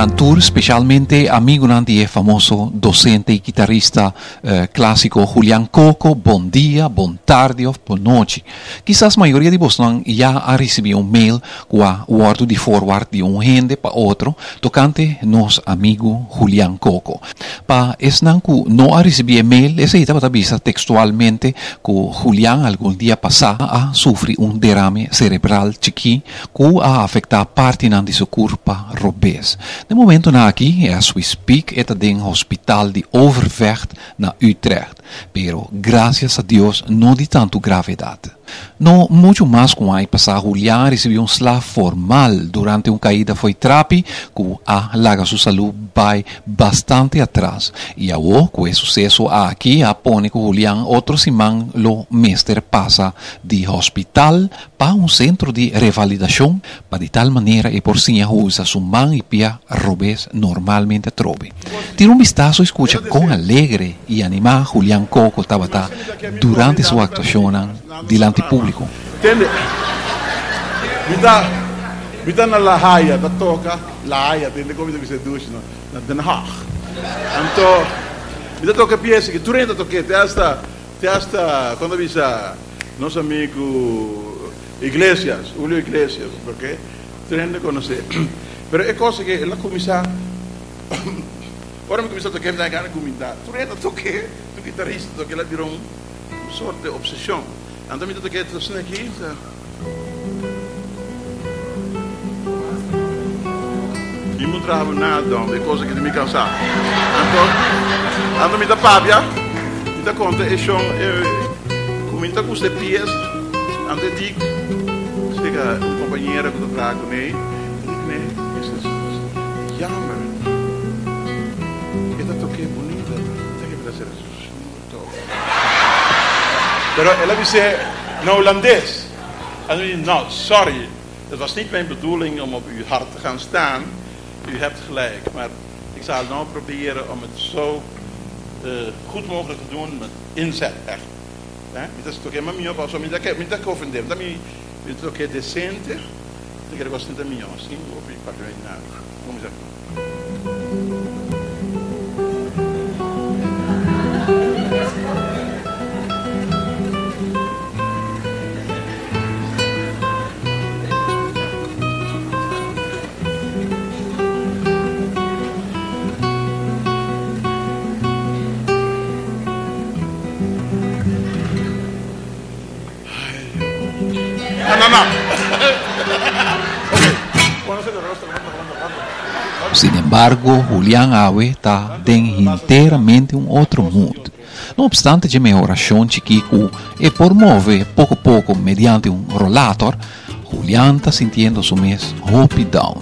nan tur, specialmente amigunan di e famoso docente y guitarista clasico Julian Coco, bon dia, bon tardi of bon nochi. Kisas mayoria di bosnan ya a ricibi un mail cu a wordo di forward di un hende pa otro tocante nos amigo Julian Coco. Pa esnan cu no a ricibi e mail, esey tabata bisa textualmente cu Julian algun dia pasa a sufri un derame cerebral chiki cu a afecta partinan di su curpa robes. Den momentonan aki, as we speak, e ta den hospital di Overvecht na Utrecht, pero gracias a Dios no di tanto gravedad. No mucho mas cu un aña pasa Julian a ricibi un sla formal durante un caida fo'i trapi cu a laga su salud bay bastante atras. Y awo cu e suceso aki a pone cu Julian otro siman lo mester pasa di hospital pa un centro di revalidacion pa di tal manera e por siña usa su man y pia robes normalmente atrobe. Tira un bistaso y scucha con alegre y anima Julian Coco tabata durante su actuacionnan dilanti publico. Tende, mi ta, mi ta na La Haya, ta toca La Haya, tende con mi ta bisa dushi, no, na Den Haag. Anto, mi ta toca pieza ki tur hende ta toque, te hasta, te hasta, con ta bisa, nos amigo Iglesias, Julio Iglesias, porque tur hende conoce. Pero e cosa ke el a cuminsa, ora mi cuminsa toque, mi ta gana cuminda. Tur hende ta toque, tur guitarista ta toque, el a bira un soort de obsesion. Anto mi ta toque asina aki, mi ta. Mi no traha nada don, e cosa ki ta mi cansa. Anto, anto mi ta papia, mi ta conta e shon e cu mi ta gusta e pies, anto e dik, sega un compañera cu ta traha cu ne, e dik ne, es es jammer, e ta toke bunita, ta ke mi ta hacer Pero el a bis'é na Holandes. En mi di, No, sorry, het was niet mijn bedoeling om op uw hart te gaan staan. U hebt gelijk, maar ik zal nou proberen om het zo goed mogelijk te doen met inzet, echt. Mi ta toke mas mihó pasobra mi ta ke, mi ta ke ofendé, mi ta mi ta toke decente, mi ta kere ku asina ta mihó, sin hopi papia ni nada. Kuminsá. Sinembargo, Julian awe ta den hinteramente un otro mood. No obstante dje mehorashon chikí ku e por move poko poko mediante un rolator, Julian ta sintiendo su mes hopi down.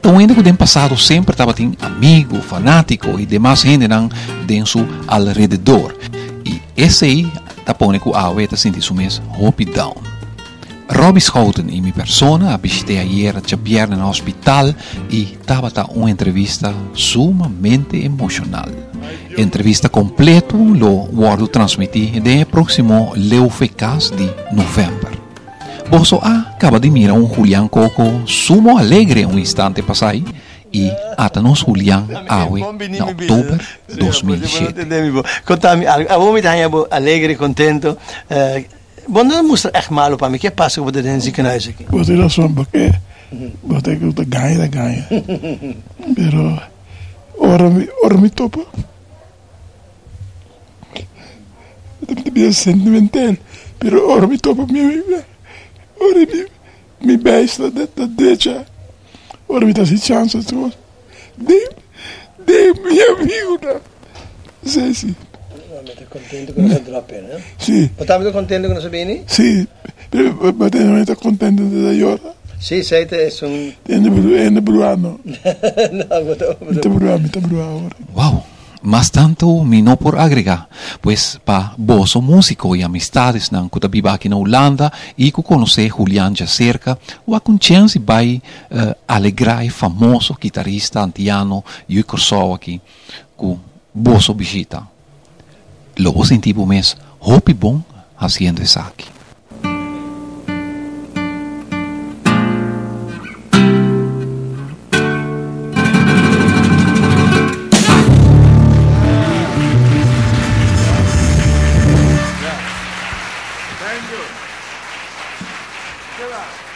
Ta un hende ku den pasado semper tabatin amigu, fanátiko i demas hendenan den su alrededor, i esei ta pone ku awe e ta sinti su mes hopi down. Robby Schouten y mi persona a bishit'é ayera djabièrnè na hospital y tabata un entrevista sumamente emocional. Entrevista completo lo wordo transmiti den e proximo Leeuwfecas di november. Boso a caba di mira un Julian Coco sumo alegre un instante pasai y ata nos Julian awe na october 2007. Contami algo, abo mi ta haña bo alegre, contento. Bo no ta mustra ègt malu pa mi. Ke pasa ku bo ta den ziekenhuis aki? Bo tin rason porque bo ta ku ta gaña ta gaña pero ora mi ora mi topa mi ta bira sentimental pero ora mi topa mi ora mi mi beis ta ta drecha ora mi ta hasi chansa tur den den mi amigunan esei si. Mi ta contento cu nos a drop in, eh? Si. Bo tambe ta contento cu nos a bini? Si, pero bo ta mi ta contento di ta yora. Si, esey ta esun. Hende bru, hende brua no. No, bo ta. Mi ta brua, mi ta brua awor. Wow! Mas tantu mi no por agregá. Pues pa boso músiko i amistadesnan ku ta biba aki na Hulanda i ku konosé Julian djaserka, wak un chèns di bai alegrá e famoso kitarista antiano yu Kòrsou aki ku boso bishita. Lo bo sinti bo mes hopi bon hasiendo esaki. Dankjewel.